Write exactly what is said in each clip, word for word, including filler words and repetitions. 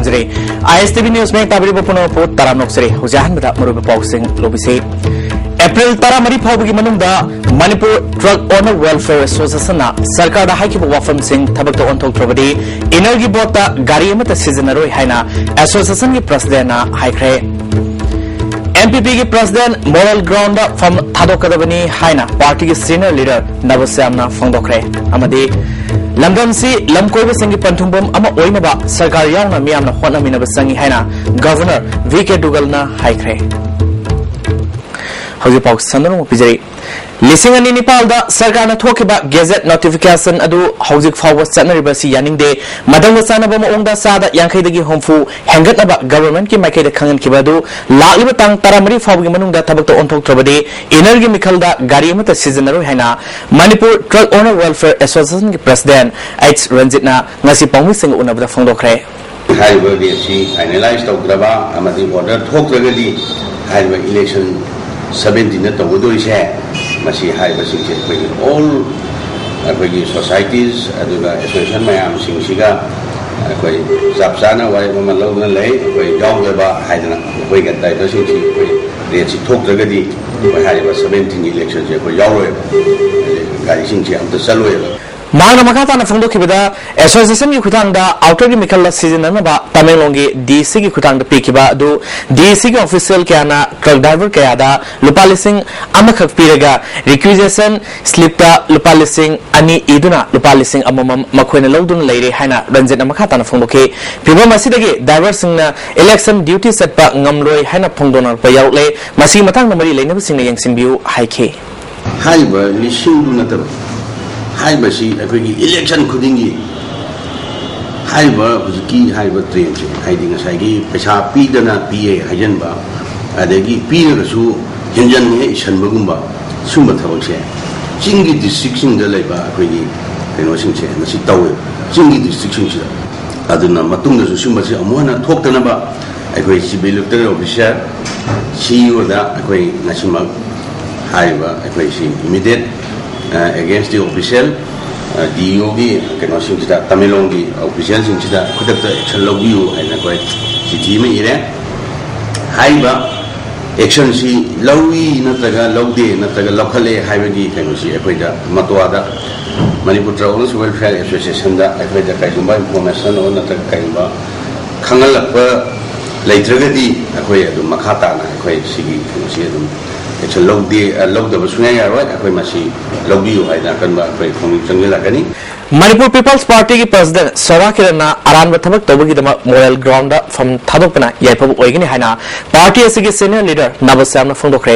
ꯖꯔꯤ꯫ ꯑꯥꯏ ꯑꯦꯁ T V news ꯃꯌꯦꯛ ꯇꯥꯕꯤꯔꯤꯕ ꯄꯨꯝꯅꯃꯛꯄꯨ ꯇꯔꯥꯝꯅ ꯑꯣꯛꯆꯔꯤ꯫ ꯍꯧꯖꯤꯛ ꯑꯍꯥꯟꯕꯗ ꯃꯔꯨꯑꯣꯏꯕ ꯄꯥꯎꯁꯤꯡ ꯂꯧꯕꯤꯁꯤ꯫ ꯑꯦꯄ꯭ꯔꯤꯜ ꯇꯔꯥꯃꯔꯤ ꯐꯥꯎꯕꯒꯤ ꯃꯅꯨꯡꯗ ꯃꯅꯤꯄꯨꯔ ꯗ꯭ꯔꯒ ꯑꯣꯅꯔ ꯋꯦꯜꯐꯤꯌꯔ ꯑꯦꯁꯣꯁꯤꯌꯦꯁꯟꯅ ꯁꯔꯀꯥꯔꯗ ꯍꯥꯏꯈꯤꯕ ꯋꯥꯐꯝꯁꯤꯡ ꯊꯕꯛꯇ ꯑꯣꯟꯊꯣꯛꯇ꯭ꯔꯕꯗꯤ ꯏꯅꯔꯒꯤ ꯕꯣꯠꯇ ꯒꯥꯔꯤ ꯑꯃꯠꯇ ꯁꯤꯖꯤꯟꯅꯔꯣꯏ ꯍꯥꯏꯅ ꯑꯦꯁꯣꯁꯤꯌꯦꯁꯟꯒꯤ ꯄ꯭ꯔꯁꯤꯗꯦꯟꯅ ꯍꯥꯏꯈ꯭ꯔꯦ꯫ ꯑꯦꯝ ꯄꯤ ꯄꯤꯒꯤ ꯄ꯭ꯔꯁꯤꯗꯦꯟ ꯃꯣꯔꯦꯜ ꯒ꯭ꯔꯥꯎꯟꯗ ꯐꯝ ꯊꯥꯗꯣꯛꯀꯗꯕꯅꯤ ꯍꯥꯏꯅ ꯄꯥꯔꯇꯤꯒꯤ ꯁꯤꯅꯤꯌꯔ ꯂꯤꯗꯔ ꯅꯕꯁ꯭ꯌꯥꯝꯅ ꯐꯣꯡꯗꯣꯛꯈ꯭ꯔꯦ꯫ ꯑꯃꯗꯤ ꯂꯝꯗꯝꯁꯤ ꯂꯝꯀꯣꯏꯕꯁꯤꯡꯒꯤ ꯄꯟꯊꯨꯡꯐꯝ ꯑꯃ ꯑꯣꯏꯅꯕ ꯁꯔꯀꯥꯔ ꯌꯥꯎꯅ ꯃꯤꯌꯥꯝꯅ ꯍꯣꯠꯅꯃꯤꯟꯅꯕ ꯆꯪꯏ ꯍꯥꯏꯅ ꯒꯚꯔꯅꯔ ꯚꯤ ꯀꯦ ꯗꯨꯒꯜꯅ ꯍꯥꯏꯈ꯭ꯔꯦ꯫ ꯍꯧꯖꯤꯛ ꯄꯥꯎ ꯁꯟꯗꯣꯛꯅ ꯄꯤꯖꯔꯤ꯫ ꯂꯤꯁꯤꯡ ꯑꯅꯤ ꯅꯤꯄꯥꯜꯗ ꯁꯔꯀꯥꯔꯅ ꯊꯣꯛꯈꯤꯕ ꯒꯦꯖꯦꯠ ꯅꯣꯇꯤꯐꯤꯀꯦꯁꯟ ꯑꯗꯨ ꯍꯧꯖꯤꯛ ꯐꯥꯎꯕ ꯆꯠꯅꯔꯤꯕ ꯑꯁꯤ ꯌꯥꯅꯤꯡꯗꯦ꯫ ꯃꯇꯝꯒ ꯆꯥꯟꯅꯕ ꯃꯑꯣꯡꯗ ꯆꯥꯗ ꯌꯥꯡꯈꯩꯗꯒꯤ ꯍꯨꯝꯐꯨ ꯍꯦꯟꯒꯠꯅꯕ ꯒꯚꯔꯟꯃꯦꯟꯠꯀꯤ ꯃꯥꯏꯀꯩꯗ ꯈꯪꯍꯟꯈꯤꯕ ꯑꯗꯨ ꯂꯥꯛꯂꯤꯕ ꯇꯥꯡ ꯇꯔꯥꯃꯔꯤ ꯐꯥꯎꯕꯒꯤ ꯃꯅꯨꯡꯗ ꯊꯕꯛꯇ ꯑꯣꯟꯊꯣꯛꯇ꯭ꯔꯕꯗꯤ ꯏꯅꯔꯒꯤ ꯃꯤꯈꯜꯗ ꯒꯥꯔꯤ ꯑꯃꯠꯇ ꯁꯤꯖꯤꯟꯅꯔꯣꯏ ꯍꯥꯏꯅ ꯃꯅꯤꯄꯨꯔ ꯗ꯭ꯔꯒ ꯑꯣꯅꯔ ꯋꯦꯜꯐꯤꯌꯔ ꯑꯦꯁꯣꯁꯤꯌꯦꯁꯟꯒꯤ ꯄ꯭ꯔꯁꯤꯗꯦꯟ ꯑꯩꯆ ꯔꯟꯖꯤꯠꯅ ꯉꯁꯤ ꯄꯥꯎꯃꯤꯁꯤꯡꯒ ꯎꯅꯕꯗ ꯐꯣꯡꯗꯣꯛꯈ꯭ꯔꯦ꯫ ꯍꯥꯏꯔꯤꯕ ꯔꯦꯠꯁꯤ ꯐꯥꯏꯅꯦꯂꯥꯏꯖ ꯇꯧꯗ꯭ꯔꯕ ꯑꯃꯗꯤ ꯑꯣꯔꯗꯔ ꯊꯣꯛꯇ꯭ꯔꯒꯗꯤ ꯍꯥꯏꯔꯤꯕ ꯏꯂꯦꯛꯁꯟ ꯁꯕꯦꯟꯇꯤꯟꯗ ꯇꯧꯒꯗꯣꯔꯤꯁꯦ, ꯃꯁꯤ ꯍꯥꯏꯔꯤꯕꯁꯤꯡꯁꯦ ꯑꯩꯈꯣꯏꯒꯤ ꯑꯣꯜ ꯑꯩꯈꯣꯏꯒꯤ ꯁꯣꯁꯥꯏꯇꯤꯁ ꯑꯗꯨꯒ ꯑꯦꯁꯣꯁꯤꯌꯦꯁꯟ ꯃꯌꯥꯝꯁꯤꯡꯁꯤꯒ ꯑꯩꯈꯣꯏ ꯆꯞ ꯆꯥꯅ ꯋꯥꯔꯦꯞ ꯑꯃ ꯂꯧꯗꯨꯅ ꯂꯩ꯫ ꯑꯩꯈꯣꯏ ꯌꯥꯎꯗꯕ ꯍꯥꯏꯗꯅ ꯑꯩꯈꯣꯏꯒꯤ ꯗ꯭ꯔꯥꯏꯚꯔꯁꯤꯡꯁꯤ ꯑꯩꯈꯣꯏ ꯔꯦꯠꯁꯤ ꯊꯣꯛꯇ꯭ꯔꯒꯗꯤ ꯑꯩꯈꯣꯏ ꯍꯥꯏꯔꯤꯕ ꯁꯕꯦꯟꯇꯤꯟꯒꯤ ꯏꯂꯦꯛꯁꯟꯁꯦ ꯑꯩꯈꯣꯏ ꯌꯥꯎꯔꯣꯏꯕ, ꯒꯥꯔꯤꯁꯤꯡꯁꯦ ꯑꯝꯇ ꯆꯠꯂꯣꯏꯕ꯫ ꯃꯍꯥꯛꯅ ꯃꯈꯥ ꯇꯥꯅ ꯐꯣꯡꯗꯣꯛꯈꯤꯕꯗ, ꯑꯦꯁꯣꯁꯤꯌꯦꯁꯟꯒꯤ ꯈꯨꯠꯊꯥꯡꯗ ꯑꯥꯎꯇꯔꯒꯤ ꯃꯤꯈꯜꯗ ꯁꯤꯖꯤꯟꯅꯅꯕ ꯇꯃꯦꯡꯂꯣꯡꯒꯤ ꯗꯤ ꯁꯤꯒꯤ ꯈꯨꯠꯊꯥꯡꯗ ꯄꯤꯈꯤꯕ ꯑꯗꯨ ꯗꯤ ꯁꯤꯒꯤ ꯑꯣꯐꯤꯁꯤꯌꯦꯜ ꯀꯌꯥꯅ ꯇ꯭ꯔꯛ ꯗ꯭ꯔꯥꯏꯚꯔ ꯀꯌꯥꯗ ꯂꯨꯄꯥ ꯂꯤꯁꯤꯡ ꯑꯃꯈꯛ ꯄꯤꯔꯒ ꯔꯤꯀ꯭ꯋꯤꯖꯤꯁꯟ ꯁ꯭ꯂꯤꯞꯇ ꯂꯨꯄꯥ ꯂꯤꯁꯤꯡ ꯑꯅꯤ ꯏꯗꯨꯅ ꯂꯨꯄꯥ ꯂꯤꯁꯤꯡ ꯑꯃꯃꯝ ꯃꯈꯣꯏꯅ ꯂꯧꯗꯨꯅ ꯂꯩꯔꯦ ꯍꯥꯏꯅ ꯔꯟꯖꯤꯠꯅ ꯃꯈꯥ ꯇꯥꯅ ꯐꯣꯡꯗꯣꯛꯈꯤ꯫ ꯐꯤꯚꯝ ꯑꯁꯤꯗꯒꯤ ꯗ꯭ꯔꯥꯏꯚꯔꯁꯤꯡꯅ ꯏꯂꯦꯛꯁꯟ ꯗ꯭ꯌꯨꯇꯤ ꯆꯠꯄ ꯉꯝꯂꯣꯏ ꯍꯥꯏꯅ ꯐꯣꯡꯗꯣꯛꯅꯔꯛꯄ ꯌꯥꯎꯔꯛꯂꯦ꯫ ꯃꯁꯤꯒꯤ ꯃꯇꯥꯡꯗ ꯃꯔꯤ ꯂꯩꯅꯕꯁꯤꯡꯅ ꯌꯦꯡꯁꯤꯟꯕꯤꯌꯨ ꯍꯥꯏꯈꯤ꯫ ꯍꯥꯏꯔꯤꯕ ꯂꯤꯁꯤꯡꯗꯨ ꯅꯠꯇꯕ, ꯍꯥꯏꯔꯤꯕꯁꯤ ꯑꯩꯈꯣꯏꯒꯤ ꯏꯂꯦꯛꯁꯟ ꯈꯨꯗꯤꯡꯒꯤ ꯍꯥꯏꯔꯤꯕ ꯍꯧꯖꯤꯛꯀꯤ ꯍꯥꯏꯔꯤꯕ ꯇ꯭ꯔꯦꯟꯁꯦ, ꯍꯥꯏꯗꯤ ꯉꯁꯥꯏꯒꯤ ꯄꯩꯁꯥ ꯄꯤꯗꯅ ꯄꯤꯌꯦ ꯍꯥꯏꯖꯟꯕ, ꯑꯗꯒꯤ ꯄꯤꯔꯒꯁꯨ ꯍꯦꯟꯖꯟꯅ ꯍꯦꯛ ꯏꯁꯟꯕꯒꯨꯝꯕ, ꯁꯨꯝꯕ ꯊꯕꯛꯁꯦ ꯆꯤꯡꯒꯤ ꯗꯤꯁꯇ꯭ꯔꯤꯛꯁꯤꯡꯗ ꯂꯩꯕ ꯑꯩꯈꯣꯏꯒꯤ ꯀꯩꯅꯣꯁꯤꯡꯁꯦ ꯃꯁꯤ ꯇꯧꯋꯦꯕ, ꯆꯤꯡꯒꯤ ꯗꯤꯁꯇ꯭ꯔꯤꯛꯁꯤꯡꯁꯤꯗ꯫ ꯑꯗꯨꯅ ꯃꯇꯨꯡꯗꯁꯨ ꯁꯨꯝꯕꯁꯤ ꯑꯃꯨꯛ ꯍꯟꯅ ꯊꯣꯛꯇꯅꯕ ꯑꯩꯈꯣꯏ ꯆꯤꯐ ꯏꯂꯦꯛꯇꯣꯔꯦꯜ ꯑꯣꯐꯤꯁꯥꯔ, ꯁꯤ ꯏ ꯑꯣꯗ ꯑꯩꯈꯣꯏ ꯉꯁꯤꯃꯛ ꯍꯥꯏꯔꯤꯕ ꯑꯩꯈꯣꯏꯁꯤ ꯏꯃꯤꯗꯤꯌꯦꯠ ꯑꯦꯒꯦꯟꯁ ꯗꯤ ꯑꯣꯐꯤꯁꯤꯌꯦꯜ ꯗꯤ ꯏ ꯑꯣꯒꯤ ꯀꯩꯅꯣꯁꯤꯡꯁꯤꯗ, ꯇꯃꯦꯡꯂꯣꯡꯒꯤ ꯑꯣꯐꯤꯁꯤꯌꯦꯜꯁꯤꯡꯁꯤꯗ ꯈꯨꯗꯛꯇ ꯑꯦꯛꯁꯟ ꯂꯧꯕꯤꯌꯨ ꯍꯥꯏꯅ ꯑꯩꯈꯣꯏ ꯆꯤꯊꯤ ꯑꯃ ꯏꯔꯦ꯫ ꯍꯥꯏꯔꯤꯕ ꯑꯦꯛꯁꯟꯁꯤ ꯂꯧꯏ ꯅꯠꯇ꯭ꯔꯒ ꯂꯧꯗꯦ ꯅꯠꯇ꯭ꯔꯒ ꯂꯧꯈꯠꯂꯦ ꯍꯥꯏꯕꯒꯤ ꯀꯩꯅꯣꯁꯤ ꯑꯩꯈꯣꯏꯗ ꯃꯇꯣꯋꯥꯗ, ꯃꯅꯤꯄꯨꯔ ꯇ꯭ꯔꯥꯏꯕꯦꯜ ꯋꯦꯜꯐꯤꯌꯔ ꯑꯦꯁꯣꯁꯤꯌꯦꯁꯟꯗ ꯑꯩꯈꯣꯏꯗ ꯀꯩꯒꯨꯝꯕ ꯏꯟꯐꯣꯔꯃꯦꯁꯟ ꯑꯣꯔ ꯅꯠꯇ꯭ꯔꯒ ꯀꯩꯒꯨꯝꯕ ꯈꯪꯍꯜꯂꯛꯄ ꯂꯩꯇ꯭ꯔꯒꯗꯤ ꯑꯩꯈꯣꯏ ꯑꯗꯨꯝ ꯃꯈꯥ ꯇꯥꯅ ꯑꯩꯈꯣꯏ ꯁꯤꯒꯤ ꯀꯩꯅꯣꯁꯤ ꯑꯗꯨꯝ ꯑꯦꯛꯁꯟ ꯂꯧꯗꯦ, ꯑ, ꯂꯧꯗꯕ ꯁꯨꯡꯌꯥ ꯌꯥꯔꯣꯏ꯫ ꯑꯩꯈꯣꯏ ꯃꯁꯤ ꯂꯧꯕꯤꯌꯨ ꯍꯥꯏꯗꯅ ꯑꯀꯟꯕ ꯑꯩꯈꯣꯏ ꯈꯣꯡꯖꯪ ꯆꯪꯁꯤꯜꯂꯛꯀꯅꯤ꯫ ꯃꯅꯤꯄꯨꯔ ꯄꯤꯄꯜꯁ ꯄꯥꯔꯇꯤꯒꯤ ꯄ꯭ꯔꯁꯤꯗꯦꯟ ꯁꯣꯚꯥ ꯀꯤꯔꯟꯅ ꯑꯔꯥꯟꯕ ꯊꯕꯛ ꯇꯧꯕꯒꯤꯗꯃꯛ ꯃꯣꯔꯦꯜ ꯒ꯭ꯔꯥꯎꯟꯗ ꯐꯝ ꯊꯥꯗꯣꯛꯄꯅ ꯌꯥꯏꯐꯕ ꯑꯣꯏꯒꯅꯤ ꯍꯥꯏꯅ ꯄꯥꯔꯇꯤ ꯑꯁꯤꯒꯤ ꯁꯦꯅꯤꯌꯔ ꯂꯤꯗꯔ ꯅꯕꯁ꯭ꯌꯥꯝꯅ ꯐꯣꯡꯗꯣꯛꯈ꯭ꯔꯦ꯫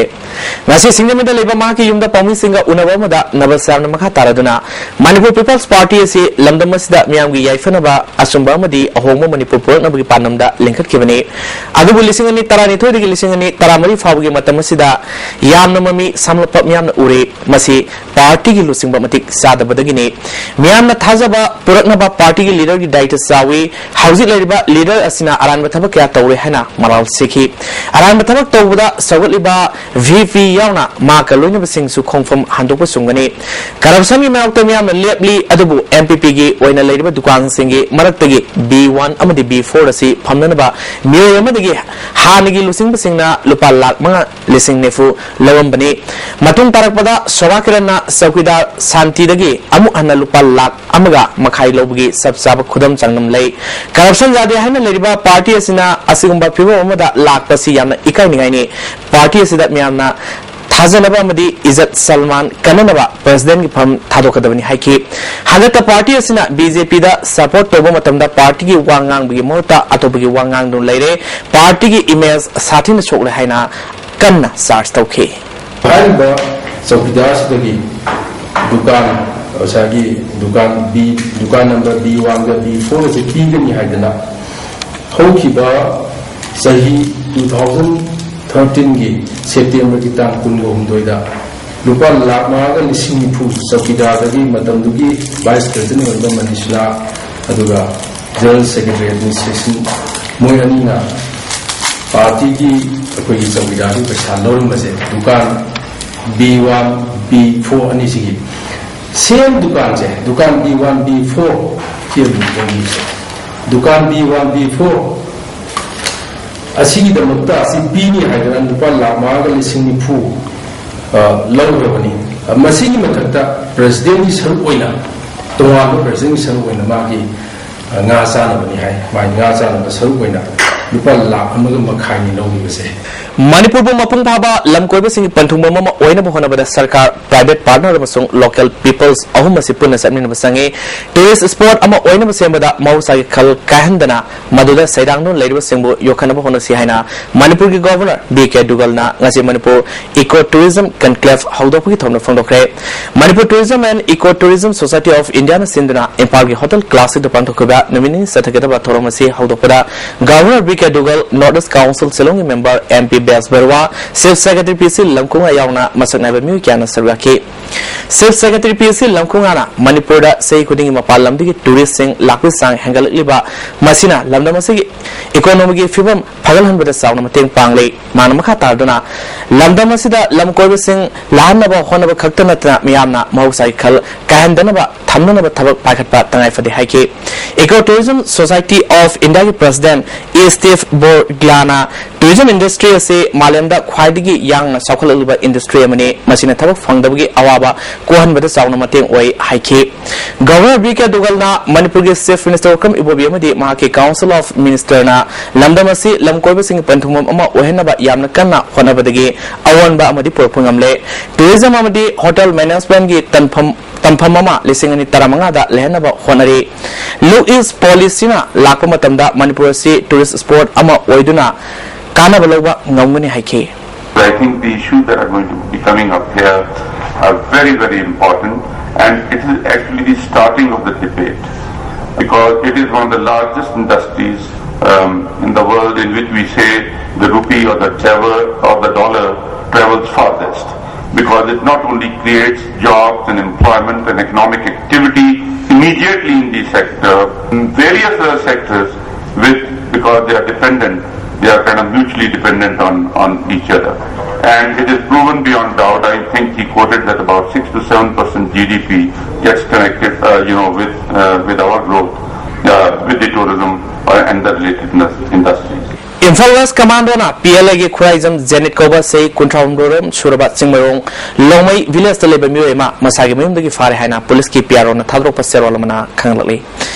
ꯉꯁꯤ ꯁꯤꯡꯖꯃꯩꯗ ꯂꯩꯕ ꯃꯍꯥꯛꯀꯤ ꯌꯨꯝꯗ ꯄꯥꯎꯃꯤꯁꯤꯡꯒ ꯎꯅꯕ ꯑꯃꯗ ꯅꯕꯁ꯭ꯌꯥꯝꯅ ꯃꯈꯥ ꯇꯥꯔꯗꯨꯅ, ꯃꯅꯤꯄꯨꯔ ꯄꯤꯄꯜꯁ ꯄꯥꯔꯇꯤ ꯑꯁꯤ ꯂꯝꯗꯝ ꯑꯁꯤꯗ ꯃꯤꯌꯥꯝꯒꯤ ꯌꯥꯏꯐꯅꯕ, ꯑꯆꯨꯝꯕ ꯑꯃꯗꯤ ꯑꯍꯣꯡꯕ ꯃꯅꯤꯄꯨꯔ ꯄꯨꯔꯛꯅꯕꯒꯤ ꯄꯥꯟꯗꯝꯗ ꯂꯤꯡꯈꯠꯈꯤꯕꯅꯤ꯫ ꯑꯗꯨꯕꯨ ꯂꯤꯁꯤꯡ ꯑꯅꯤ ꯇꯔꯥꯅꯤꯊꯣꯏꯗꯒꯤ ꯂꯤꯁꯤꯡ ꯑꯅꯤ ꯇꯔꯥꯃꯔꯤ ꯐꯥꯎꯕꯒꯤ ꯃꯇꯝ ꯑꯁꯤꯗ ꯌꯥꯝꯅ ꯃꯃꯤ ꯁꯥꯝꯂꯞꯄ ꯃꯤꯌꯥꯝꯅ ꯎꯔꯦ꯫ ꯃꯁꯤ ꯄꯥꯔꯇꯤꯒꯤ ꯂꯨꯆꯤꯡꯕ ꯃꯇꯤꯛ ꯆꯥꯗꯕꯗꯒꯤꯅꯤ꯫ ꯃꯤꯌꯥꯝꯅ ꯊꯥꯖꯕ ꯄꯨꯔꯛꯅꯕ ꯄꯥꯔꯇꯤꯒꯤ ꯂꯤꯗꯔꯒꯤ ꯗꯥꯏꯇ ꯆꯥꯎꯏ꯫ ꯍꯧꯖꯤꯛ ꯂꯩꯔꯤꯕ ꯂꯤꯗꯔ ꯑꯁꯤꯅ ꯑꯔꯥꯟꯕ ꯊꯕꯛ ꯀꯌꯥ ꯇꯧꯔꯦ ꯍꯥꯏꯅ ꯃꯔꯥꯜ ꯁꯤꯈꯤ꯫ ꯑꯔꯥꯟꯕ ꯊꯕꯛ ꯇꯧꯕꯗ ꯁꯧꯒꯠꯂꯤꯕ ꯚꯤ ꯄꯤ ꯌꯥꯎꯅ ꯃꯍꯥꯛꯀ ꯂꯣꯏꯅꯕꯁꯤꯡꯁꯨ ꯈꯣꯡꯐꯝ ꯍꯟꯗꯣꯛꯄ ꯆꯨꯝꯒꯅꯤ꯫ ꯀꯔꯞꯁꯟꯒꯤ ꯃꯥꯌꯣꯛꯇ ꯃꯤꯌꯥꯝꯅ ꯂꯦꯞꯂꯤ, ꯑꯗꯨꯕꯨ ꯑꯦꯝ ꯄꯤ ꯄꯤꯒꯤ ꯑꯣꯏꯅ ꯂꯩꯔꯤꯕ ꯗꯨꯀꯥꯟꯁꯤꯡꯒꯤ ꯃꯔꯛꯇꯒꯤ ꯕꯤ ꯋꯥꯟ ꯑꯃꯗꯤ ꯕꯤ ꯐꯣꯔ ꯑꯁꯤ ꯐꯝꯅꯅꯕ ꯃꯤꯑꯣꯏ ꯑꯃꯗꯒꯤ ꯍꯥꯟꯅꯒꯤ ꯂꯨꯆꯤꯡꯕꯁꯤꯡꯅ ꯂꯨꯄꯥ ꯂꯥꯈ ꯃꯉꯥ ꯂꯤꯁꯤꯡ ꯅꯤꯐꯨ ꯂꯧꯔꯝꯕꯅꯤ꯫ ꯃꯇꯨꯡ ꯇꯥꯔꯛꯄꯗ ꯁꯣꯚꯥ ꯀꯤꯔꯟꯅ ꯆꯧꯀꯤꯗꯥꯔ ꯁꯥꯟꯇꯤꯗꯒꯤ ꯑꯃꯨꯛ ꯍꯟꯅ ꯂꯨꯄꯥ ꯂꯥꯈ ꯑꯃꯒ ꯃꯈꯥꯏ ꯂꯧꯕꯒꯤ ꯆꯞ ꯆꯥꯕ ꯈꯨꯗꯝ ꯆꯥꯡꯗꯝ ꯂꯩ꯫ ꯀꯔꯞꯁꯟ ꯌꯥꯗꯦ ꯍꯥꯏꯅ ꯂꯩꯔꯤꯕ ꯄꯥꯔꯇꯤ ꯑꯁꯤꯅ ꯑꯁꯤꯒꯨꯝꯕ ꯐꯤꯕꯝ ꯑꯃꯗ ꯂꯥꯛꯄꯁꯤ ꯌꯥꯝꯅ ꯏꯀꯥꯏꯅꯤꯡꯉꯥꯏꯅꯤ꯫ ꯄꯥꯔꯇꯤ ꯑꯁꯤꯗ ꯃꯤꯌꯥꯝꯅ ꯊꯥꯖꯅꯕ ꯑꯃꯗꯤ ꯏꯖꯠ ꯁꯜꯃꯥꯟ ꯀꯟꯅꯅꯕ ꯄ꯭ꯔꯁꯤꯗꯦꯟꯒꯤ ꯐꯝ ꯊꯥꯗꯣꯛꯀꯗꯕꯅꯤ ꯍꯥꯏꯈꯤ꯫ ꯍꯟꯗꯛꯇ ꯄꯥꯔꯇꯤ ꯑꯁꯤꯅ ꯕꯤ ꯖꯦ ꯄꯤꯗ ꯁꯄꯣꯔꯠ ꯇꯧꯕ ꯃꯇꯝꯗ ꯄꯥꯔꯇꯤꯒꯤ ꯋꯥ ꯉꯥꯡꯕꯒꯤ ꯃꯍꯨꯠꯇ ꯑꯇꯣꯞꯄꯒꯤ ꯋꯥ ꯉꯥꯡꯗꯨꯅ ꯂꯩꯔꯦ꯫ ꯄꯥꯔꯇꯤꯒꯤ ꯏꯃꯦꯖ ꯁꯥꯊꯤꯅ ꯁꯣꯛꯂꯦ ꯍꯥꯏꯅ ꯀꯟꯅ ꯆꯥꯔꯖ ꯇꯧꯈꯤ꯫ ꯍꯥꯏꯔꯤꯕ ꯆꯧꯀꯤꯗꯥꯔꯁꯤꯗꯒꯤ ꯗꯨꯀꯥꯟ, ꯉꯁꯥꯏꯒꯤ ꯗꯨꯀꯥꯟ ꯕꯤ, ꯗꯨꯀꯥꯟ ꯅꯝꯕꯔ ꯕꯤ ꯋꯥꯟꯒ ꯕꯤ ꯐꯣꯔꯒꯁꯦ ꯄꯤꯒꯅꯤ ꯍꯥꯏꯗꯅ ꯍꯧꯈꯤꯕ ꯆꯍꯤ ꯇꯨ ꯊꯥꯎꯖꯟ ꯊꯥꯔꯇꯤꯟꯒꯤ ꯁꯦꯞꯇꯦꯝꯕꯔꯒꯤ ꯇꯥꯡ ꯀꯨꯟꯒ ꯍꯨꯝꯗꯣꯏꯗ ꯂꯨꯄꯥ ꯂꯥꯈ ꯃꯉꯥꯒ ꯂꯤꯁꯤꯡ ꯅꯤꯐꯨ ꯆꯧꯀꯤꯗꯥꯔꯗꯒꯤ ꯃꯇꯝꯗꯨꯒꯤ ꯚꯥꯏꯁ ꯄ꯭ꯔꯦꯁꯤꯗꯦꯟ ꯑꯣꯏꯔꯤꯕ ꯃꯅꯤꯁꯂꯥ, ꯑꯗꯨꯒ ꯖꯦꯅꯔꯦꯜ ꯁꯦꯀ꯭ꯔꯦꯇꯔꯤ ꯑꯦꯗꯃꯤꯅꯤꯁꯇ꯭ꯔꯦꯁꯟ, ꯃꯣꯏ ꯑꯅꯤꯅ ꯄꯥꯔꯇꯤꯒꯤ ꯑꯩꯈꯣꯏꯒꯤ ꯆꯧꯀꯤꯗꯥꯔꯒꯤ ꯄꯩꯁꯥ ꯂꯧꯔꯝꯕꯁꯦ ꯗꯨꯀꯥꯟ ꯕꯤ ꯋꯥꯟ, ꯕꯤ ꯐꯣꯔ ꯑꯅꯤꯁꯤꯒꯤ ꯁꯦꯝ ꯗꯨꯀꯥꯟꯁꯦ, ꯗꯨꯀꯥꯟ ꯕꯤ ꯋꯥꯟ ꯕꯤ ꯐꯣꯔ ꯁꯦꯝꯕꯒꯤꯁꯦ, ꯗꯨꯀꯥꯟ ꯕꯤ ꯋꯥꯟ ꯕꯤ ꯐꯣꯔ ꯑꯁꯤꯒꯤꯗꯃꯛꯇ ꯑꯁꯤ ꯄꯤꯅꯤ ꯍꯥꯏꯗꯅ ꯂꯨꯄꯥ ꯂꯥꯈ ꯃꯉꯥꯒ ꯂꯤꯁꯤꯡ ꯅꯤꯐꯨ, ꯑ, ꯂꯧꯈ꯭ꯔꯕꯅꯤ꯫ ꯑ, ꯃꯁꯤꯒꯤ ꯃꯊꯛꯇ ꯄ꯭ꯔꯦꯁꯤꯗꯦꯟꯒꯤ ꯁꯔꯨꯛ ꯑꯣꯏꯅ, ꯇꯣꯉꯥꯟꯕ ꯄ꯭ꯔꯦꯁꯤꯗꯦꯟꯒꯤ ꯁꯔꯨꯛ ꯑꯣꯏꯅ ꯃꯥꯒꯤ, ꯑ, ꯉꯥ ꯆꯥꯅꯕꯅꯤ ꯍꯥꯏ, ꯃꯥꯒꯤ ꯉꯥ ꯆꯥꯅꯕ ꯁꯔꯨꯛ ꯑꯣꯏꯅ ꯂꯨꯄꯥ ꯂꯥꯈ ꯑꯃꯒ ꯃꯈꯥꯏꯅꯤ ꯂꯧꯈꯤꯕꯁꯦ꯫ ꯃꯅꯤꯄꯨꯔꯕꯨ ꯃꯄꯨꯡ ꯐꯥꯕ ꯂꯝ ꯀꯣꯏꯕꯁꯤꯡꯒꯤ ꯄꯟꯊꯨꯡꯐꯝ ꯑꯃ ꯑꯣꯏꯅꯕ ꯍꯣꯠꯅꯕꯗ ꯁꯔꯀꯥꯔ, ꯄ꯭ꯔꯥꯏꯚꯦꯠ ꯄꯥꯔꯠꯅꯔ ꯑꯃꯁꯨꯡ ꯂꯣꯀꯦꯜ ꯄꯤꯄꯜꯁ ꯑꯍꯨꯝ ꯑꯁꯤ ꯄꯨꯟꯅ ꯆꯠꯃꯤꯟꯅꯕ ꯆꯪꯏ꯫ ꯇꯨꯔꯤꯁ ꯁ꯭ꯄꯣꯠ ꯑꯃ ꯑꯣꯏꯅꯕ ꯁꯦꯝꯕꯗ ꯃꯍꯧꯁꯥꯒꯤ ꯈꯜ ꯀꯥꯏꯍꯟꯗꯅ ꯃꯗꯨꯗ ꯁꯩꯗꯥꯡꯗꯨꯅ ꯂꯩꯔꯤꯕꯁꯤꯡꯕꯨ ꯌꯣꯛꯈꯠꯅꯕ ꯍꯣꯠꯅꯁꯤ ꯍꯥꯏꯅ ꯃꯅꯤꯄꯨꯔꯒꯤ ꯒꯣꯚꯔꯅꯔ ꯕꯤ ꯀꯦ ꯗꯨꯒꯜꯅ ꯉꯁꯤ ꯃꯅꯤꯄꯨꯔ ꯏꯀꯣ ꯇꯨꯔꯤꯖꯝ ꯀꯟꯀ꯭ꯂꯦꯚ ꯍꯧꯗꯣꯛꯄꯒꯤ ꯊꯧꯔꯝꯗ ꯐꯣꯡꯗꯣꯛꯈ꯭ꯔꯦ꯫ Manipur tourism and eco tourism society of ꯏꯟꯗꯤꯌꯥꯅ ꯁꯤꯟꯗꯨꯅ ꯏꯝꯐꯥꯜꯒꯤ ꯍꯣꯇꯦꯜ ꯀ꯭ꯂꯥꯁꯤꯛꯇ ꯄꯥꯡꯊꯣꯛꯈꯤꯕ ꯅꯨꯃꯤꯠ ꯅꯤꯅꯤ ꯆꯠꯊꯒꯗꯕ ꯊꯧꯔꯝ ꯑꯁꯤ ꯍꯧꯗꯣꯛꯄꯗ governor B K Duggal, north east council ꯁꯤꯂꯣꯡꯒꯤ member M P Bezbaruah, chief secretary P C Lamkunga ꯌꯥꯎꯅ ꯃꯁꯛ ꯅꯥꯏꯕ ꯃꯤꯑꯣꯏ ꯀꯌꯥꯅ ꯁꯔꯨꯛ ꯌꯥꯈꯤ꯫ ꯆꯤꯐ ꯁꯦꯀ꯭ꯔꯦꯇꯔꯤ ꯄꯤ ꯁꯤ ꯂꯝꯀꯨꯉꯥꯅ ꯃꯅꯤꯄꯨꯔꯗ ꯆꯍꯤ ꯈꯨꯗꯤꯡꯒꯤ ꯃꯄꯥꯟ ꯂꯝꯗꯒꯤ ꯇꯨꯔꯤꯁꯁꯤꯡ ꯂꯥꯛꯄꯒꯤ ꯆꯥꯡ ꯍꯦꯟꯒꯠꯂꯛꯂꯤꯕ ꯃꯁꯤꯅ ꯂꯝꯗꯝ ꯑꯁꯤꯒꯤ ꯏꯀꯣꯅꯣꯃꯤꯒꯤ ꯐꯤꯕꯝ ꯐꯒꯠꯍꯟꯕꯗ ꯆꯥꯎꯅ ꯃꯇꯦꯡ ꯄꯥꯡꯂꯤ꯫ ꯃꯥꯅ ꯃꯈꯥ ꯇꯥꯗꯨꯅ ꯂꯝꯗꯝ ꯑꯁꯤꯗ ꯂꯝ ꯀꯣꯏꯕꯁꯤꯡ ꯂꯥꯛꯍꯟꯅꯕ ꯍꯣꯠꯅꯕ ꯈꯛꯇ ꯅꯠꯇꯅ ꯃꯤꯌꯥꯝꯅ ꯃꯍꯧꯁꯥꯒꯤ ꯈꯜ ꯀꯥꯏꯍꯟꯗꯅꯕ ꯊꯝꯅꯅꯕ ꯊꯕꯛ ꯄꯥꯏꯈꯠꯄ ꯇꯉꯥꯏ ꯐꯗꯦ ꯍꯥꯏꯈꯤ꯫ Eco Tourism Society of India ꯒꯤ president E Steve ꯕꯣꯔꯒ꯭ꯂꯥꯅ tourism industry ꯑꯁꯤ ꯃꯥꯂꯦꯝꯗ ꯈ꯭ꯋꯥꯏꯗꯒꯤ ꯌꯥꯡꯅ ꯆꯥꯎꯈꯠꯂꯛꯂꯤꯕ ꯏꯟꯗꯁꯇ꯭ꯔꯤ ꯑꯃꯅꯤ, ꯃꯁꯤꯅ ꯊꯕꯛ ꯐꯪꯗꯕꯒꯤ ꯑꯋꯥꯕ ꯀꯣꯛꯍꯟꯕꯗ ꯆꯥꯎꯅ ꯃꯇꯦꯡ ꯑꯣꯏ ꯍꯥꯏꯈꯤ꯫ ꯒꯚꯔꯅꯔ ꯕꯤ ꯀꯦ ꯗꯨꯒꯜꯅ ꯃꯅꯤꯄꯨꯔꯒꯤ ꯆꯤꯐ ꯃꯤꯅꯤꯁꯇꯔ ꯋꯥꯀꯝ ꯏꯕꯣꯕꯤ ꯑꯃꯗꯤ ꯃꯍꯥꯛꯀꯤ ꯀꯥꯎꯟꯁꯤꯜ ꯑꯣꯐ ꯃꯤꯅꯤꯁꯇꯔꯅ ꯂꯝꯗꯝ ꯑꯁꯤ ꯂꯝ ꯀꯣꯏꯕꯁꯤꯡꯒꯤ ꯄꯟꯊꯨꯡꯐꯝ ꯑꯃ ꯑꯣꯏꯍꯟꯅꯕ ꯌꯥꯝꯅ ꯀꯟꯅ ꯍꯣꯠꯅꯕꯗꯒꯤ ꯑꯑꯣꯟꯕ ꯑꯃꯗꯤ ꯄꯨꯔꯛꯄ ꯉꯝꯂꯦ꯫ ꯇꯨꯔꯤꯖꯝ ꯑꯃꯗꯤ ꯍꯣꯇꯦꯜ ꯃꯦꯅꯦꯖꯃꯦꯟꯠꯀꯤ ꯇꯟꯐꯝ, ꯇꯟꯐꯝ ꯑꯃ ꯂꯤꯁꯤꯡ ꯑꯅꯤ ꯇꯔꯥꯃꯉꯥꯗ ꯂꯩꯍꯟꯅꯕ ꯍꯣꯠꯅꯔꯤ꯫ Look East ꯄꯣꯂꯤꯁꯤꯅ ꯂꯥꯛꯄ ꯃꯇꯝꯗ ꯃꯅꯤꯄꯨꯔ ꯑꯁꯤ ꯇꯨꯔꯤꯁ ꯁ꯭ꯄꯣꯠ ꯑꯃ ꯑꯣꯏꯗꯨꯅ ꯀꯥꯟꯅꯕ ꯂꯧꯕ ꯉꯝꯒꯅꯤ ꯍꯥꯏꯈꯤ꯫ I think the issues that are going to be coming up here are very, very important, and it is actually the starting of the debate, because it is one of the largest industries, um, in the world, in which we say the rupee or the dollar or the dollar travels farthest, because it not only creates jobs and employment and economic activity immediately in the sector, in various other sectors, with, because they are dependent, They are kind of mutually dependent on, on each other. And it is proven beyond doubt. I think he quoted that about six to seven percent G D P gets connected, uh, you know, with, uh, with our growth, uh, with the tourism, uh, and the related indus- industries. Imphal west ꯀꯃꯥꯟꯗꯣꯅ P L ꯑꯦꯒꯤ ꯈꯨꯔꯥꯏꯖꯝ ꯖꯦꯅꯤꯠ ꯀꯧꯕ ꯆꯍꯤ ꯀꯨꯟꯊ꯭ꯔꯥ ꯍꯨꯝꯗꯣꯏꯔꯣꯝ ꯁꯨꯔꯕ ꯆꯤꯡꯃꯩꯔꯣꯡ ꯂꯣꯡꯃꯩ ꯚꯤꯂꯦꯖꯇ ꯂꯩꯕ ꯃꯤꯑꯣꯏ ꯑꯃ ꯃꯁꯥꯒꯤ ꯃꯌꯨꯝꯗꯒꯤ ꯐꯥꯔꯦ ꯍꯥꯏꯅ ꯄꯨꯂꯤꯁꯀꯤ ꯄꯤ ꯑꯥꯔ ꯑꯣꯅ ꯊꯥꯗꯣꯔꯛꯄ ꯆꯦꯔꯣꯜ ꯑꯃꯅ ꯈꯪꯍꯜꯂꯛꯂꯤ꯫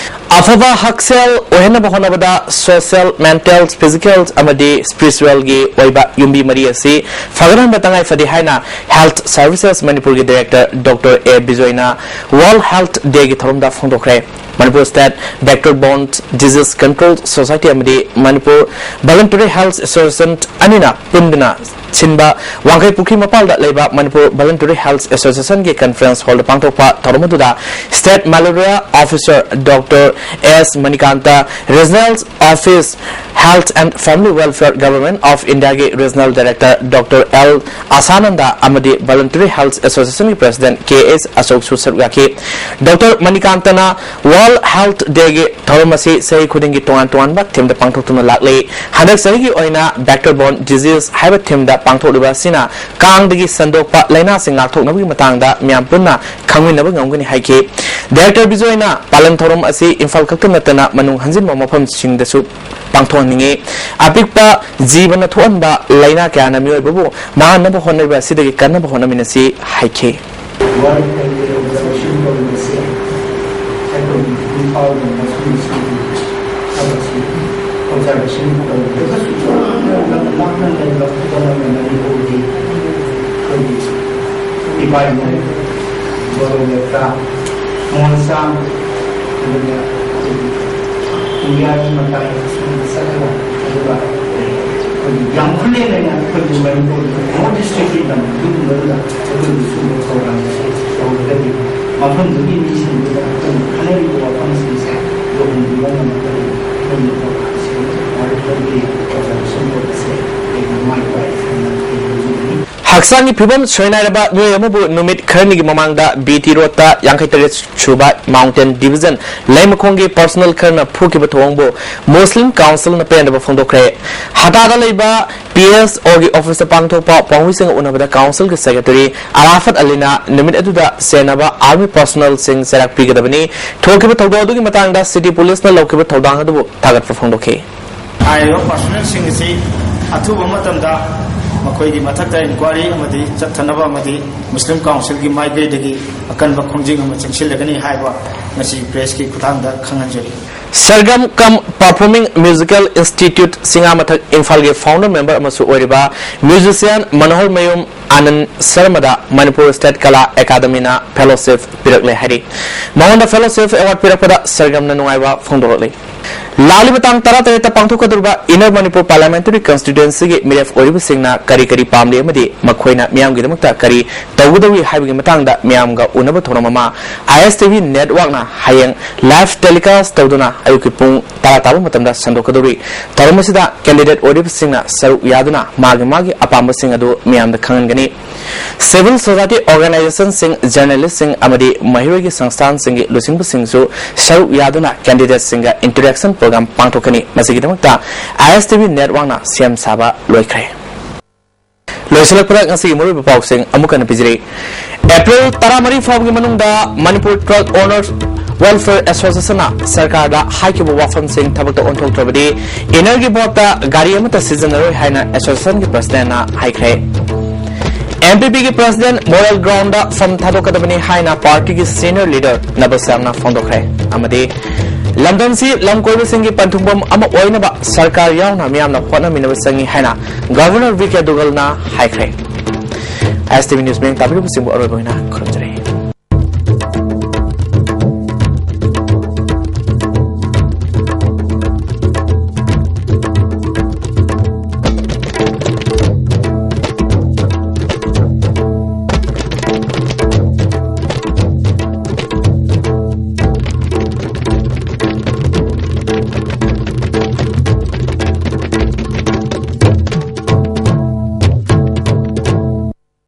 ꯑꯐꯕ ꯍꯛꯁꯦꯜ ꯑꯣꯏꯍꯟꯅꯕ ꯍꯣꯠꯅꯕꯗ social, mental, physical ꯑꯃꯗꯤ spiritualꯒꯤ ꯑꯣꯏꯕ ꯌꯨꯝꯕꯤ ꯃꯔꯤ ꯑꯁꯤ ꯐꯒꯠꯍꯟꯕ ꯇꯉꯥꯏ ꯐꯗꯦ ꯍꯥꯏꯅ Health Services ꯃꯅꯤꯄꯨꯔꯒꯤ ꯗꯥꯏꯔꯦꯛꯇꯔ ꯗꯣꯛꯇꯔ ꯑꯦ ꯕꯤꯖꯣꯏꯅ World Health Dayꯒꯤ ꯊꯧꯔꯝꯗ ꯐꯣꯡꯗꯣꯛꯈ꯭ꯔꯦ꯫ Manipur State Vector Borne Disease Control Society ꯑꯃꯗꯤ ꯃꯅꯤꯄꯨꯔ Voluntary Health Association ꯑꯅꯤꯅ ꯄꯨꯟꯗꯨꯅ ꯁꯤꯟꯕ ꯋꯥꯡꯈꯩ ꯄꯨꯈ꯭ꯔꯤ ꯃꯄꯥꯜꯗ ꯂꯩꯕ ꯃꯅꯤꯄꯨꯔ Voluntary Health Associationꯒꯤ conference hallꯗ ꯄꯥꯡꯊꯣꯛꯄ ꯊꯧꯔꯝ ꯑꯗꯨꯗ State Malaria Officer doctor S Manikanta, Regional Office Health and Family Welfare, Government of Indiaꯒꯤ Regional Director doctor L Ashananda ꯑꯃꯗꯤ Voluntary Health Associationꯒꯤ President ꯀꯦ ꯑꯦꯁ ꯑꯁꯣꯛꯁꯨ ꯁꯔꯨꯛ ꯌꯥꯈꯤ꯫ ꯗꯣꯛꯇꯔ ꯃꯅꯤꯀꯥꯟꯇꯅ World Health Dayꯒꯤ ꯊꯧꯔꯝ ꯑꯁꯤ ꯆꯍꯤ ꯈꯨꯗꯤꯡꯒꯤ ꯇꯣꯉꯥꯟ ꯇꯣꯉꯥꯟꯕ themeꯗ ꯄꯥꯡꯊꯣꯛꯇꯨꯅ ꯂꯥꯛꯂꯤ꯫ ꯍꯟꯗꯛ ꯆꯍꯤꯒꯤ ꯑꯣꯏꯅ Vector Borne Disease ꯍꯥꯏꯕ themeꯗ ꯄꯥꯡꯊꯣꯛꯂꯤꯕ ꯑꯁꯤꯅ ꯀꯥꯡꯗꯒꯤ ꯁꯟꯗꯣꯛꯄ ꯂꯥꯏꯅꯥꯁꯤꯡ ꯉꯥꯛꯊꯣꯛꯅꯕꯒꯤ ꯃꯇꯥꯡꯗ ꯃꯤꯌꯥꯝ ꯄꯨꯟꯅ ꯈꯪꯃꯤꯟꯅꯕ ꯉꯝꯒꯅꯤ ꯍꯥꯏꯈꯤ꯫ ꯗꯥꯏꯔꯦꯛꯇꯔ ꯕꯤꯖꯣꯏꯅ ꯄꯥꯂꯟ ꯊꯧꯔꯝ ꯑꯁꯤ ꯏꯝꯐꯥꯜ ꯈꯛꯇ ꯅꯠꯇꯅ ꯃꯅꯨꯡ ꯍꯟꯖꯤꯟꯕ ꯃꯐꯝꯁꯤꯡꯗꯁꯨ ꯄꯥꯡꯊꯣꯛꯍꯟꯅꯤꯡꯏ꯫ ꯑꯄꯤꯛꯄ ꯖꯤꯕꯅ ꯊꯣꯛꯍꯟꯕ ꯂꯥꯏꯅꯥ ꯀꯌꯥꯅ ꯃꯤꯑꯣꯏꯕꯕꯨ ꯃꯥꯡꯍꯟꯅꯕ ꯍꯣꯠꯅꯔꯤꯕ ꯑꯁꯤꯗꯒꯤ ꯀꯟꯅꯕ ꯍꯣꯠꯅꯃꯤꯟꯅꯁꯤ ꯍꯥꯏꯈꯤ꯫ World Health Day Observation ꯇꯧꯔꯤꯕꯁꯦ ꯑꯩꯈꯣꯏꯒꯤ ꯏꯝꯐꯥꯜꯒꯨꯝꯕ ꯁꯨꯝꯕꯁꯤꯒꯤ ꯊꯕꯛꯁꯤ observation ꯇꯧꯗ꯭ꯔꯒꯁꯨ ꯌꯥꯝꯅ ꯂꯝ ꯂꯥꯞꯅ ꯂꯩꯕ ꯈꯨꯗꯝ ꯑꯣꯏꯅ ꯃꯅꯤꯄꯨꯔꯒꯤ ꯑꯩꯈꯣꯏꯒꯤ ꯏꯄꯥ ꯏꯃꯨꯡ ꯕꯣꯔꯣ ꯂꯦꯞꯇ ꯃꯣꯟꯁꯥꯡ ꯑꯗꯨꯒ ꯑꯩꯈꯣꯏꯒꯤ ꯏꯟꯗꯤꯌꯥꯒꯤ ꯃꯇꯥꯏ ꯑꯁꯣꯝꯗ ꯆꯠꯂꯒ ꯑꯗꯨꯒ ꯑꯩꯈꯣꯏꯒꯤ ꯌꯥꯝ ꯈꯨꯂꯦꯟ ꯑꯣꯏꯅ ꯑꯩꯈꯣꯏꯒꯤ ꯃꯅꯤꯄꯨꯔꯒꯤ ꯅꯣꯔꯠ ꯏꯁ ꯁ꯭ꯇꯦꯠꯀꯤ ꯂꯝ ꯑꯗꯨꯒꯨꯝꯕꯗꯨꯗ ꯑꯩꯈꯣꯏꯒꯤ ꯁꯨꯝꯕ ꯊꯧꯔꯥꯡ ꯑꯁꯤ ꯇꯧꯔꯒꯗꯤ ꯃꯐꯝꯗꯨꯒꯤ ꯃꯤꯁꯤꯡꯗꯨꯗ ꯑꯩꯈꯣꯏꯅ ꯈꯟꯅꯔꯤꯕ ꯋꯥꯐꯝꯁꯤꯡꯁꯦ ꯌꯧꯍꯟꯕꯤꯕ ꯉꯝꯃꯒꯗꯤ ꯑꯩꯈꯣꯏꯒꯤ ꯊꯧꯔꯥꯡ ꯑꯁꯤ ꯋꯥꯔꯜ ꯍꯦꯜꯠ ꯗꯦ ꯑꯣꯕꯖꯥꯔꯕꯦꯁꯟ ꯇꯧꯕꯁꯦ ꯍꯦꯟꯅ ꯃꯥꯏ ꯄꯥꯛꯑꯦ ꯍꯥꯏꯅ ꯑꯩ ꯂꯧꯖꯅꯤꯡꯏ꯫ ꯍꯛꯆꯥꯡꯒꯤ ꯐꯤꯕꯝ ꯁꯣꯏꯅꯥꯏꯔꯕ ꯃꯤꯑꯣꯏ ꯑꯃꯕꯨ ꯅꯨꯃꯤꯠ ꯈꯔꯅꯤꯒꯤ ꯃꯃꯥꯡꯗ ꯕꯤ ꯇꯤ ꯔꯣꯗꯇ ꯌꯥꯡꯈꯩ ꯇꯔꯦꯠ ꯁꯨꯕ ꯃꯥꯎꯟꯇꯦꯟ ꯗꯤꯚꯤꯖꯟ ꯂꯩꯃꯈꯣꯡꯒꯤ ꯄꯔꯁꯣꯅꯦꯜ ꯈꯔꯅ ꯐꯨꯈꯤꯕ ꯊꯧꯑꯣꯡꯕꯨ ꯃꯨꯁꯂꯤꯝ ꯀꯥꯎꯟꯁꯤꯜꯅ ꯄꯦꯟꯗꯕ ꯐꯣꯡꯗꯣꯛꯈ꯭ꯔꯦ꯫ ꯍꯇꯥꯗ ꯂꯩꯕ ꯄꯤ ꯑꯦꯁ ꯑꯣꯒꯤ ꯑꯣꯐꯤꯁꯇ ꯄꯥꯡꯊꯣꯛꯄ ꯄꯥꯎꯃꯤꯁꯤꯡꯒ ꯎꯅꯕꯗ ꯀꯥꯎꯟꯁꯤꯜꯒꯤ ꯁꯦꯀ꯭ꯔꯦꯇꯔꯤ ꯑꯔꯥꯐꯠ ꯑꯂꯤꯅ ꯅꯨꯃꯤꯠ ꯑꯗꯨꯗ ꯆꯦꯟꯅꯕ ꯑꯥꯔꯃꯤ ꯄꯔꯁꯣꯅꯦꯜꯁꯤꯡ ꯆꯩꯔꯥꯛ ꯄꯤꯒꯗꯕꯅꯤ꯫ ꯊꯣꯛꯈꯤꯕ ꯊꯧꯗꯣꯛ ꯑꯗꯨꯒꯤ ꯃꯇꯥꯡꯗ ꯁꯤꯇꯤ ꯄꯨꯂꯤꯁꯅ ꯂꯧꯈꯤꯕ ꯊꯧꯗꯥꯡ ꯑꯗꯨꯕꯨ ꯊꯥꯒꯠꯄ ꯐꯣꯡꯗꯣꯛꯈꯤ꯫ ꯍꯥꯏꯔꯤꯕ ꯄꯔꯁꯣꯅꯦꯜꯁꯤꯡ ꯑꯁꯤ ꯑꯊꯨꯕ ꯃꯇꯝꯗ ꯃꯈꯣꯏꯒꯤ ꯃꯊꯛꯇ ꯏꯟꯀ꯭ꯋꯥꯏꯔꯤ ꯑꯃꯗꯤ ꯆꯠꯊꯅꯕ ꯑꯃꯗꯤ ꯃꯨꯁꯂꯤꯝ ꯀꯥꯎꯟꯁꯤꯜꯒꯤ ꯃꯥꯏꯀꯩꯗꯒꯤ ꯑꯀꯟꯕ ꯈꯣꯡꯖꯪ ꯑꯃ ꯆꯪꯁꯤꯜꯂꯒꯅꯤ ꯍꯥꯏꯕ ꯉꯁꯤ ꯄ꯭ꯔꯦꯁꯀꯤ ꯈꯨꯠꯊꯥꯡꯗ ꯈꯪꯍꯟꯖꯔꯤ꯫ ꯁꯔꯒꯝ ꯀꯝ ꯄꯔꯐꯣꯔꯃꯤꯡ ꯃ꯭ꯌꯨꯖꯤꯀꯦꯜ ꯏꯟꯁꯇꯤꯇ꯭ꯌꯨꯠ ꯁꯤꯡꯉꯥꯃꯊꯛ ꯏꯝꯐꯥꯜꯒꯤ ꯐꯥꯎꯟꯗꯔ ꯃꯦꯝꯕꯔ ꯑꯃꯁꯨ ꯑꯣꯏꯔꯤꯕ ꯃ꯭ꯌꯨꯖꯤꯁꯤꯌꯥꯟ ꯃꯅꯣꯍꯔ ꯃꯌꯨꯝ ꯑꯥꯅꯟ ꯁꯔꯃꯗ ꯃꯅꯤꯄꯨꯔ ꯁ꯭ꯇꯦꯠ ꯀꯂꯥ ꯑꯦꯀꯥꯗꯃꯤꯅ ꯐꯦꯂꯣꯁꯤꯞ ꯄꯤꯔꯛꯂꯦ ꯍꯥꯏꯔꯤ꯫ ꯃꯉꯣꯟꯗ ꯐꯦꯂꯣꯁꯤꯞ ꯑꯦꯋꯥꯔꯗ ꯄꯤꯔꯛꯄꯗ ꯁꯔꯒꯝꯅ ꯅꯨꯡꯉꯥꯏꯕ ꯐꯣꯡꯗꯣꯔꯛꯂꯤ꯫ ꯂꯥꯛꯂꯤꯕ ꯇꯥꯡ ꯇꯔꯥꯇꯔꯦꯠꯇ ꯄꯥꯡꯊꯣꯛꯀꯗꯧꯔꯤꯕ ꯏꯟꯅꯔ ꯃꯅꯤꯄꯨꯔ ꯄꯥꯔꯂꯤꯌꯥꯃꯦꯟꯇꯔꯤ ꯀꯟꯁꯇꯤꯇ꯭ꯌꯨꯑꯦꯟꯁꯤꯒꯤ ꯃꯤꯔꯦꯞ ꯑꯣꯏꯔꯤꯕꯁꯤꯡꯅ ꯀꯔꯤ ꯀꯔꯤ ꯄꯥꯝꯂꯤ ꯑꯃꯗꯤ ꯃꯈꯣꯏꯅ ꯃꯤꯌꯥꯝꯒꯤꯗꯃꯛꯇ ꯀꯔꯤ ꯇꯧꯒꯗꯧꯔꯤ ꯍꯥꯏꯕꯒꯤ ꯃꯇꯥꯡꯗ ꯃꯤꯌꯥꯝꯒ ꯎꯅꯕ ꯊꯧꯔꯝ ꯑꯃ ꯑꯥꯏ ꯑꯦꯁ ꯇꯤ ꯚꯤ ꯅꯦꯠꯋꯥꯔꯛꯅ ꯍꯌꯦꯡ ꯂꯥꯏꯚ ꯇꯦꯂꯤꯀꯥꯁ ꯇꯧꯗꯨꯅ ꯑꯌꯨꯛꯀꯤ ꯄꯨꯡ ꯇꯔꯥ ꯇꯥꯕ ꯃꯇꯝꯗ ꯁꯟꯗꯣꯛꯀꯗꯧꯔꯤ꯫ ꯊꯧꯔꯝ ꯑꯁꯤꯗ ꯀꯦꯟꯗꯤꯗꯦꯠ ꯑꯣꯏꯔꯤꯕꯁꯤꯡꯅ ꯁꯔꯨꯛ ꯌꯥꯗꯨꯅ ꯃꯥꯒꯤ ꯃꯥꯒꯤ ꯑꯄꯥꯝꯕꯁꯤꯡ ꯑꯗꯨ ꯃꯤꯌꯥꯝꯗ ꯈꯪꯍꯟꯒꯅꯤ꯫ ꯁꯤꯚꯤꯜ ꯁꯣꯁꯥꯏꯇꯤ ꯑꯣꯔꯒꯅꯥꯏꯖꯦꯁꯟꯁꯤꯡ, ꯖꯔꯅꯦꯂꯤꯁꯁꯤꯡ ꯑꯃꯗꯤ ꯃꯍꯩꯔꯣꯏꯒꯤ ꯁꯪꯁꯊꯥꯟꯁꯤꯡꯒꯤ ꯂꯨꯆꯤꯡꯕꯁꯤꯡꯁꯨ ꯁꯔꯨꯛ ꯌꯥꯗꯨꯅ ꯀꯦꯟꯗꯤꯗꯦꯠꯁꯤꯡꯒ ꯏꯟꯇꯔꯦꯛꯁꯟ ꯄ꯭ꯔꯣꯒ꯭ꯔꯥꯝ ꯄꯥꯡꯊꯣꯛꯀꯅꯤ꯫ ꯃꯁꯤꯒꯤꯗꯃꯛꯇ ꯑꯥꯏ ꯑꯦꯁ ꯇꯤ ꯚꯤ ꯅꯦꯠꯋꯥꯔꯛꯅ ꯁꯦꯝ ꯁꯥꯕ ꯂꯣꯏꯈ꯭ꯔꯦ꯫ ꯂꯣꯏꯁꯤꯜꯂꯛꯄꯗ ꯉꯁꯤꯒꯤ ꯃꯔꯨꯑꯣꯏꯕ ꯄꯥꯎꯁꯤꯡ ꯑꯃꯨꯛ ꯍꯟꯅ ꯄꯤꯖꯔꯤ꯫ ꯑꯦꯄ꯭ꯔꯤꯜ ꯇꯔꯥꯃꯔꯤ ꯐꯥꯎꯕꯒꯤ ꯃꯅꯨꯡꯗ ꯃꯅꯤꯄꯨꯔ ꯇ꯭ꯔꯛ ꯑꯣꯅꯔꯁ ꯋꯦꯜꯐꯤꯌꯔ ꯑꯦꯁꯣꯁꯤꯌꯦꯁꯟꯅ ꯁꯔꯀꯥꯔꯗ ꯍꯥꯏꯈꯤꯕ ꯋꯥꯐꯝꯁꯤꯡ ꯊꯕꯛꯇ ꯑꯣꯟꯊꯣꯛꯇ꯭ꯔꯕꯗꯤ ꯏꯟꯅꯔꯒꯤ ꯚꯣꯠꯇ ꯒꯥꯔꯤ ꯑꯃꯠꯇ ꯁꯤꯖꯤꯟꯅꯔꯣꯏ ꯍꯥꯏꯅ ꯑꯦꯁꯣꯁꯤꯌꯦꯁꯟꯒꯤ ꯄ꯭ꯔꯁꯤꯗꯦꯟꯅ ꯍꯥꯏꯈ꯭ꯔꯦ꯫ ꯑꯦꯝ ꯄꯤ ꯄꯤꯒꯤ ꯄ꯭ꯔꯁꯤꯗꯦꯟ ꯃꯣꯔꯦꯜ ꯒ꯭ꯔꯥꯎꯟꯗ ꯐꯝ ꯊꯥꯗꯣꯛꯀꯗꯕꯅꯤ ꯍꯥꯏꯅ ꯄꯥꯔꯇꯤꯒꯤ ꯁꯤꯅꯤꯌꯔ ꯂꯤꯗꯔ ꯅꯕꯁ꯭ꯌꯥꯝꯅ ꯐꯣꯡꯗꯣꯛꯈ꯭ꯔꯦ꯫ ꯑꯃꯗꯤ ꯂꯝꯗꯝꯁꯤ ꯂꯝ ꯀꯣꯏꯕꯁꯤꯡꯒꯤ ꯄꯟꯊꯨꯡꯐꯝ ꯑꯃ ꯑꯣꯏꯅꯕ ꯁꯔꯀꯥꯔ ꯌꯥꯎꯅ ꯃꯤꯌꯥꯝꯅ ꯍꯣꯠꯅꯃꯤꯟꯅꯕ ꯆꯪꯏ ꯍꯥꯏꯅ ꯒꯚꯔꯅꯔ ꯚꯤ ꯀꯦ ꯗꯨꯒꯜꯅ ꯍꯥꯏꯈ꯭ꯔꯦ꯫ ꯑꯥꯏ ꯑꯦꯁ ꯇꯤ ꯚꯤ ꯅ꯭ꯌꯨꯁ ꯃꯤꯠꯌꯦꯡ ꯇꯥꯕꯤꯔꯤꯕꯁꯤꯡꯕꯨ ꯑꯔꯣꯏꯕ ꯑꯣꯏꯅ ꯈꯨꯔꯨꯝꯖꯔꯤ꯫